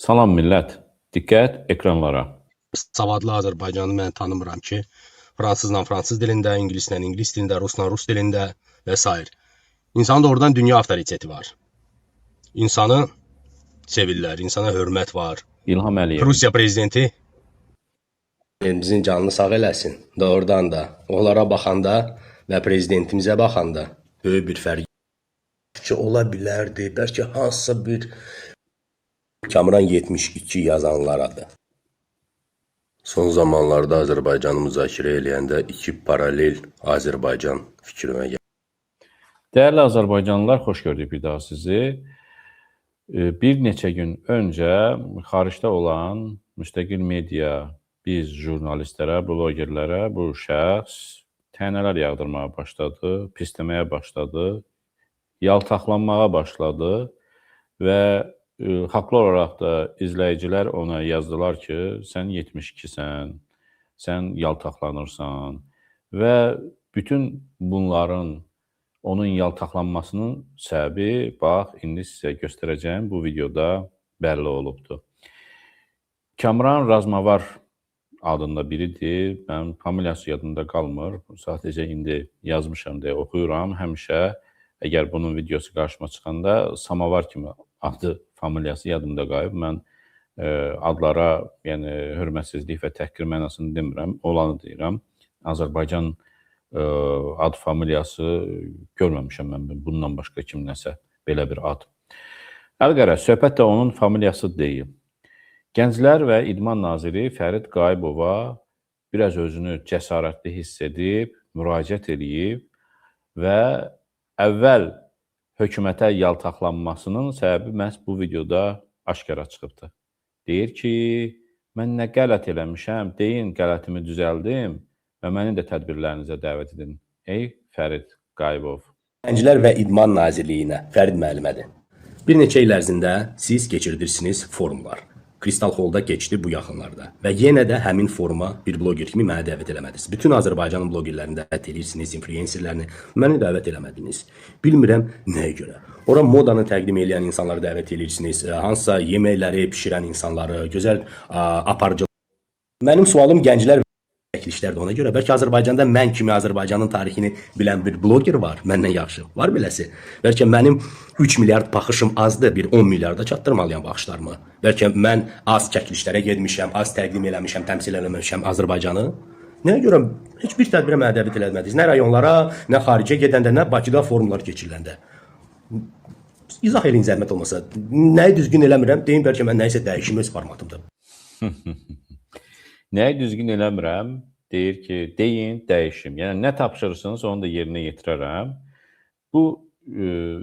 Salam millət, diqqət ekranlara. Savadlı Azərbaycanı mən tanımıram ki, fransızla fransız dilində, ingilislə ingilis dilində, rusla rus dilində və sair. İnsanın da oradan dünya avtoriteti var. İnsanı sevirlər, insana hörmət var. İlham Əliyev. Rusiya prezidenti bizim canını sağ eləsin. Doğrudan da onlara baxanda və prezidentimizə baxanda böyük bir fərq ki, ola bilərdi, bəlkə hansısa bir Kamran 72 yazanlaradır. Son zamanlarda Azərbaycanı müzakirə eləyəndə iki paralel Azərbaycan fikrimə gəlir. Dəyərli Azərbaycanlılar, xoş gördük bir daha sizi. Bir neçə gün öncə xaricdə olan müstəqil media, biz jurnalistlərə, blogerlərə bu şəxs tənələr yağdırmağa başladı, pisləməyə başladı, yaltaqlanmağa başladı və haqlı olaraq da izləyicilər ona yazdılar ki, sən 72-sən, sən yaltaqlanırsan və bütün bunların onun yaltaqlanmasının səbəbi, bax, indi sizə göstərəcəyim bu videoda bəlli olubdur. Kamran Razmavar adında biridir. Mənim familiyası yadımda qalmır. Sadəcə indi yazmışam deyə oxuyuram. Həmişə əgər bunun videosu qarşıma çıxanda Samavar kimi adı, familiyası yadımda qalıb. Mən adlara, yəni hörmətsizlik və təhqir mənasını demirəm, olanı deyirəm. Azərbaycan ad familiyası görməmişəm mən bundan başqa kimləsə belə bir ad. Əlqərəz, söhbət də onun familiyası deyil. Gənclər və İdman Naziri Fərid Qayıbova biraz özünü cəsarətli hiss edib, müraciət eləyib və əvvəl hökumətə yaltaqlanmasının səbəbi məhz bu videoda aşkara çıxıbdır. Deyir ki, mən nə qələt eləmişəm, deyin qələtimi düzəldim və məni də tədbirlərinizə dəvət edin. Ey Fərid Qayıbov. Gənclər və İdman Nazirliyinə Fərid müəllimədir. Bir neçə il ərzində siz keçirdirsiniz forumlar. Kristal Hallda keçdi bu yaxınlarda və yenə də həmin foruma bir bloger kimi məni dəvət eləmədiniz. Bütün Azərbaycanın blogerlərini dəvət edirsiniz, influencerlərini, məni dəvət eləmədiniz. Bilmirəm nəyə görə. Ora modanı təqdim eləyən insanları dəvət edirsiniz, hansısa yeməkləri bişirən insanları, gözəl aparıcı. Mənim sualım gənclər çəkilişlərdə ona görə. Bəlkə Azərbaycanda mən kimi Azərbaycanın tarixini bilən bir bloger var, məndən yaxşı. Var beləsi. Bəlkə mənim 3 milyard baxışım azdır, bir 10 milyarda çatdırmalıyam baxışlarımı. Bəlkə mən az çəkilişlərə getmişəm, az təqdim eləmişəm, təmsil eləmişəm Azərbaycanı. Nəyə görə heç bir tədbirə məni dəvət eləmədiniz? Nə rayonlara, nə xaricə gedəndə, nə Bakıda forumlar keçiriləndə. İzah eləyin zəhmət olmasa. Nəyi düzgün eləmirəm, deyin bəlkə mən nəyisə dəyişim öz formatımda. Nəyi düzgün eləmirəm, deyir ki, deyin, dəyişim. Yəni, nə tapşırırsınız, onu da yerinə yetirərəm. Bu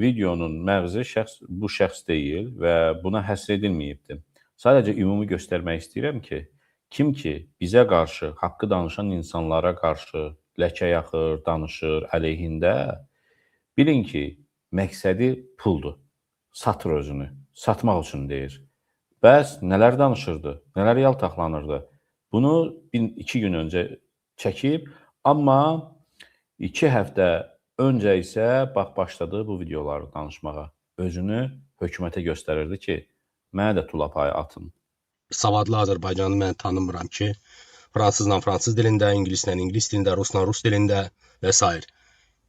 videonun məğzi şəxs, bu şəxs deyil və buna həsr edilməyibdir. Sadəcə ümumi göstərmək istəyirəm ki, kim ki bizə qarşı, haqqı danışan insanlara qarşı ləkə yaxır, danışır əleyhində, bilin ki, məqsədi puldur. Satır özünü, satmaq üçün deyir. Bəs nələr danışırdı, nələr yaltaqlanırdı? Bunu iki gün öncə çəkib, amma 2 həftə öncə isə bax başladı bu videoları danışmağa. Özünü hökumətə göstərirdi ki, mənə də tulapayı atın. Savadlı Azərbaycanı mən tanımıram ki, fransızla fransız dilində, ingilislə ingilis dilində, rusla rus dilində və sair.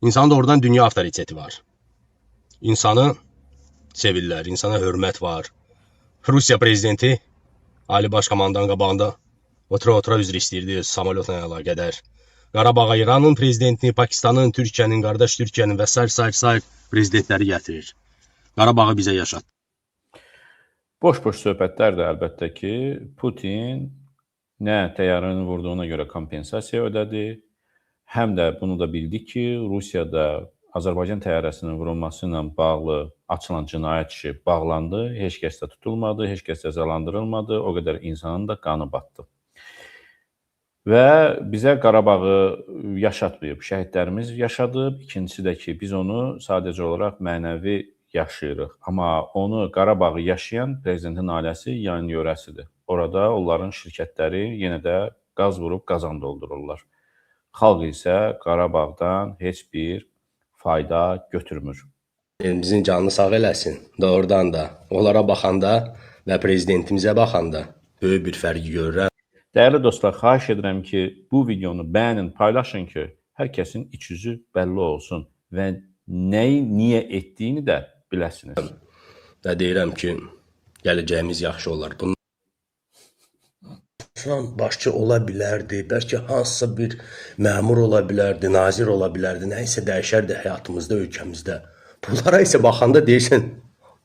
İnsanın da oradan dünya avtoriteti var. İnsanı sevirlər, insana hörmət var. Rusiya prezidenti Ali Baş Komandanın qabağında otura-otura üzr istəyirdi samolyotla əlaqədar. Qarabağa İranın prezidentini, Pakistanın, Türkiyənin, qardaş Türkiyənin və sair, sair, sair prezidentləri gətirir. Qarabağı bizə yaşatdı. Boş-boş söhbətlər də əlbəttə ki, Putin nə təyyarəni vurduğuna görə kompensasiya ödədi, həm də bunu da bildik ki, Rusiyada Azərbaycan təyyarəsinin vurulması ilə bağlı açılan cinayət işi bağlandı, heç kəs də tutulmadı, heç kəs cəzalandırılmadı, o qədər insanın da qanı batdı. Və bizə Qarabağı yaşatmayıb, şəhidlərimiz yaşadıb. İkincisi də ki, biz onu sadəcə olaraq mənəvi yaşayırıq. Amma onu Qarabağı yaşayan prezidentin ailəsi yan yörəsidir. Orada onların şirkətləri yenə də qaz vurub qazan doldururlar. Xalq isə Qarabağdan heç bir fayda götürmür. Bizim canını sağ eləsin. Doğrudan da onlara baxanda Və prezidentimizə baxanda böyük bir fərqi görürəm. Dəyərli dostlar, xahiş edirəm ki, bu videonu bəyənin, paylaşın ki, hər kəsin iç üzü bəlli olsun və nəyi niyə etdiyini də biləsiniz. Və deyirəm ki, gələcəyimiz yaxşı olar. Bundan başçı ola bilərdi, bəlkə hansısa bir məmur ola bilərdi, nazir ola bilərdi, nə isə dəyişərdi həyatımızda, ölkəmizdə. Bunlara isə baxanda deyirsən,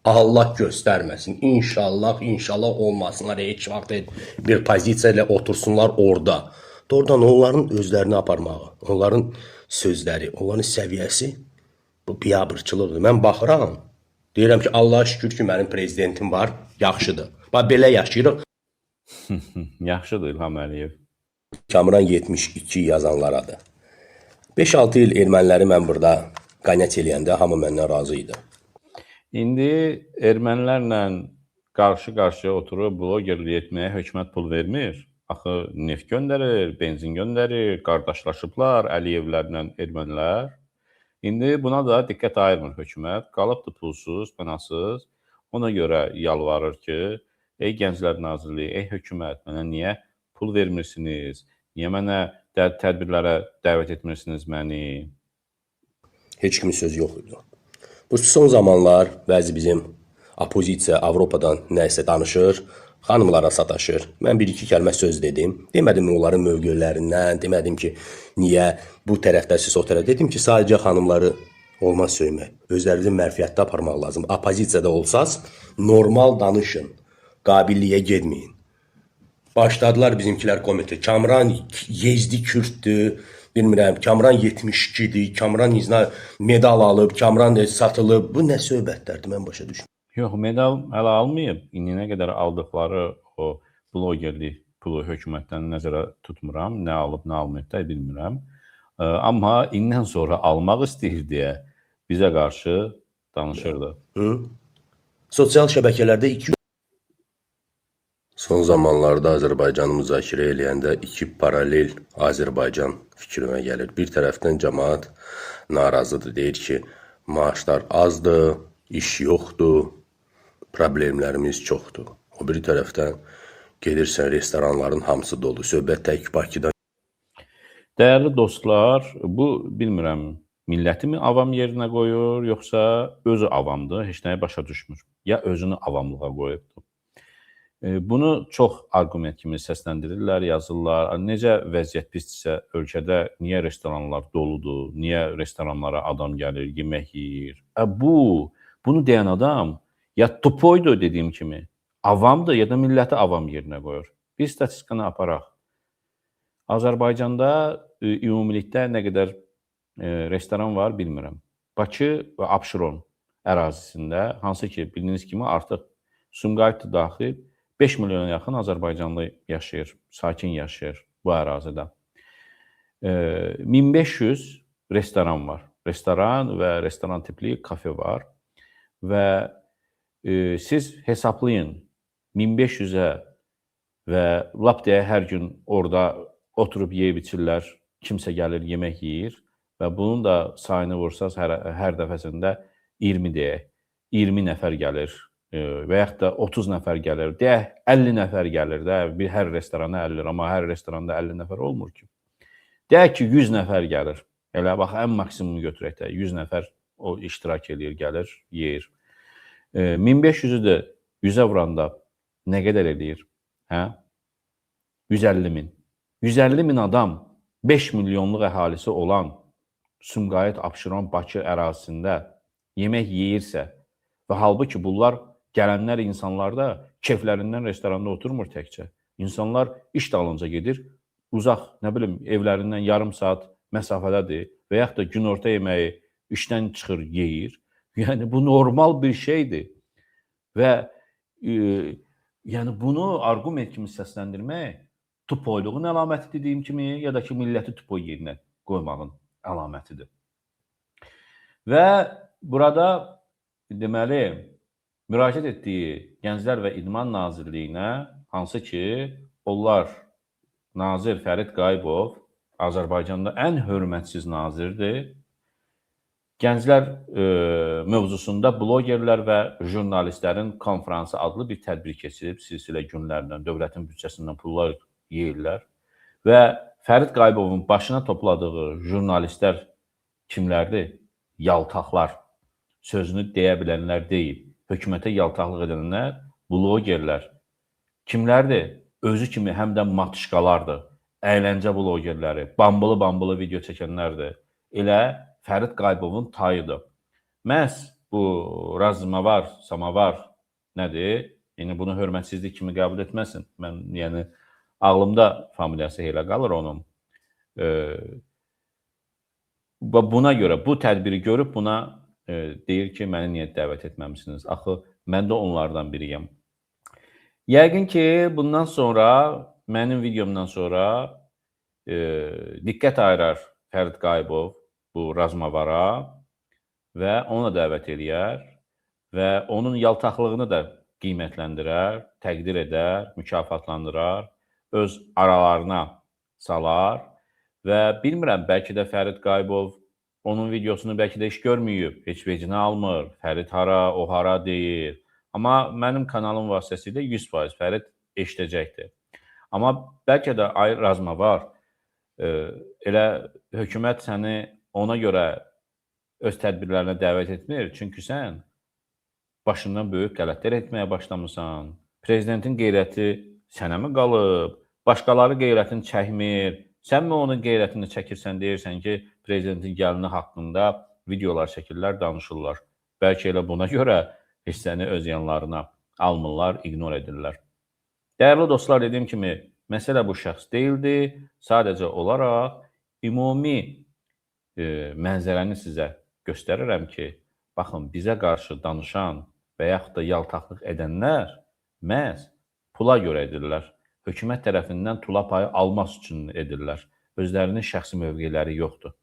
Allah göstərməsin. İnşallah, inşallah olmasınlar. Heç vaxt bir pozisiya ilə otursunlar orada. Doğrudan onların özlərini aparmağı, onların sözləri, onların səviyyəsi bu biabırçılıqdır. Mən baxıram, deyirəm ki, Allaha şükür ki, mənim prezidentim var, yaxşıdır. Bax belə yaşayırıq. Yaxşıdır İlham Əliyev. Kamran 72 yazanlaradır. 5-6 il erməniləri mən burada qanət eləyəndə hamı məndən razı idi. İndi ermənilərlə qarşı-qarşıya oturub blogerlik etməyə hökumət pul vermir. Axı neft göndərir, benzin göndərir, qardaşlaşıblar Əliyevlərlə ermənilər. İndi buna da diqqət ayırmır hökumət. Qalıbdır pulsuz, pənasız. Ona görə yalvarır ki, ey Gənclər Nazirliyi, ey hökumət, mənə niyə pul vermirsiniz? Niyə mənə tədbirlərə dəvət etmirsiniz məni? Heç kimin sözü yox idi. Bu son zamanlar bəzi bizim opozisiya Avropadan nə isə danışır, xanımlara sataşır. Mən bir-iki kəlmə söz dedim. Demədim onların mövqelərindən, demədim ki, niyə bu tərəfdəsiz, o tərəf. Dedim ki, sadəcə xanımları olmaz söymək. Özlərinizi mərfiyyətdə aparmaq lazım. Opozisiyada olsaz, normal danışın. Qabilliyə getməyin. Başladılar bizimkilər komitə. Kamran Yezdi Kürddür, bilmirəm, Kamran 72-dir, Kamran izna medal alıb, Kamran satılıb. Bu nə söhbətlərdir, mən başa düşmürəm. Yox, medal hələ almayıb. İndiyənə qədər aldıqları o blogerlik pulu hökumətdən nəzərə tutmuram. Nə alıb, nə almayıb da bilmirəm. Amma indən sonra almaq istəyir deyə bizə qarşı danışırdı. Hı? Sosial şəbəkələrdə Son zamanlarda Azərbaycanı müzakirə eləyəndə iki paralel Azərbaycan fikrimə gəlir. Bir tərəfdən cəmaət narazıdır, deyir ki, maaşlar azdır, iş yoxdur, problemlərimiz çoxdur. O biri tərəfdən gedirsən, restoranların hamısı dolu. Söhbət tək Bakıdan Dəyərli dostlar, bu bilmirəm milləti mi avam yerinə qoyur, yoxsa özü avamdır, heç nəyi başa düşmür. Ya özünü avamlığa qoyubdur. Bunu çox arqument kimi səsləndirirlər, yazırlar. Necə vəziyyət pisdirsə ölkədə niyə restoranlar doludur, niyə restoranlara adam gəlir, yemək yeyir. Bunu deyən adam ya tupoydur dediyim kimi, avamdır ya da milləti avam yerinə qoyur. Bir statistikanı aparaq. Azərbaycanda ümumilikdə nə qədər restoran var bilmirəm. Bakı və Abşeron ərazisində, hansı ki bildiyiniz kimi artıq Sumqayıt da daxil 5 milyona yaxın azərbaycanlı yaşayır, sakin yaşayır bu ərazidə. 1500 restoran var. Restoran və restoran tipli kafe var. Və siz hesablayın 1500-ə və lap deyə hər gün orada oturub yeyib içirlər, kimsə gəlir, yemək yeyir və bunun da sayını vursaz hər dəfəsində 20 deyək, 20 nəfər gəlir və yaxud da 30 nəfər gəlir, deyək 50 nəfər gəlir də, bir hər restorana 50, amma hər restoranda 50 nəfər olmur ki. Deyək ki, 100 nəfər gəlir, elə bax, ən maksimumu götürək də, 100 nəfər o iştirak eləyir, gəlir, yeyir. 1500-ü də 100-ə vuranda nə qədər eləyir? Hə? 150 min. 150 min adam 5 milyonluq əhalisi olan Sumqayıt, Abşeron, Bakı ərazisində yemək yeyirsə və halbuki bunlar gələnlər insanlar da keflərindən restoranda oturmur təkcə. İnsanlar iş dalınca gedir, uzaq, nə bilim, evlərindən yarım saat məsafədədir və yaxud da günorta yeməyi işdən çıxır, yeyir. Yəni bu normal bir şeydir. Və yəni bunu arqument kimi səsləndirmək tupoyluğun əlaməti dediyim kimi, ya da ki, milləti tupoy yerinə qoymağın əlamətidir. Və burada deməli, müraciət etdiyi Gənclər və İdman Nazirliyinə, hansı ki, onlar Nazir Fərid Qayıbov Azərbaycanda ən hörmətsiz nazirdir. Gənclər mövzusunda blogerlər və jurnalistlərin konfransı adlı bir tədbir keçirib silsilə günlərlə dövlətin büdcəsindən pullar yeyirlər və Fərid Qayıbovun başına topladığı jurnalistlər kimlərdir? Yaltaqlar. Sözünü deyə bilənlər deyil. Hökumətə yaltaqlıq edənlər blogerlər. Kimlərdir? Özü kimi həm də matışqalardır. Əyləncə blogerləri, bambılı-bambılı video çəkənlərdir. Elə Fərid Qayıbovun tayıdır. Məhz bu Razmavar, Samavar nədir? Yəni bunu hörmətsizlik kimi qəbul etməsin. Mən yəni ağlımda familiyası elə qalır onun. Və buna görə bu tədbiri görüb buna deyir ki, məni niyə dəvət etməmisiniz? Axı mən də onlardan biriyəm. Yəqin ki, bundan sonra mənim videomdan sonra diqqət ayırar Fərid Qayıbov bu Razmavara və onu da dəvət eləyər və onun yaltaqlığını da qiymətləndirər, təqdir edər, mükafatlandırar, öz aralarına salar və bilmirəm, bəlkə də Fərid Qayıbov onun videosunu bəlkə də heç görməyib, heç vecinə almır, Fərid hara, o hara deyir. Amma mənim kanalım vasitəsilə 100% Fərid eşidəcəkdir. Amma bəlkə də ay Razmavar, elə hökumət səni ona görə öz tədbirlərinə dəvət etmir. Çünki sən başından böyük qələtlər etməyə başlamısan. Prezidentin qeyrəti sənə mi qalıb? Başqaları qeyrətini çəkmir. Sən mi onun qeyrətini çəkirsən, deyirsən ki, prezidentin gəlini haqqında videolar çəkirlər, danışırlar. Bəlkə elə buna görə heç səni öz yanlarına almırlar, ignor edirlər. Dəyərli dostlar, dediyim kimi, məsələ bu şəxs deyildi. Sadəcə olaraq ümumi mənzərəni sizə göstərirəm ki, baxın, bizə qarşı danışan və yaxud da yaltaqlıq edənlər məhz pula görə edirlər. Hökumət tərəfindən tula payı almaq üçün edirlər. Özlərinin şəxsi mövqeləri yoxdur.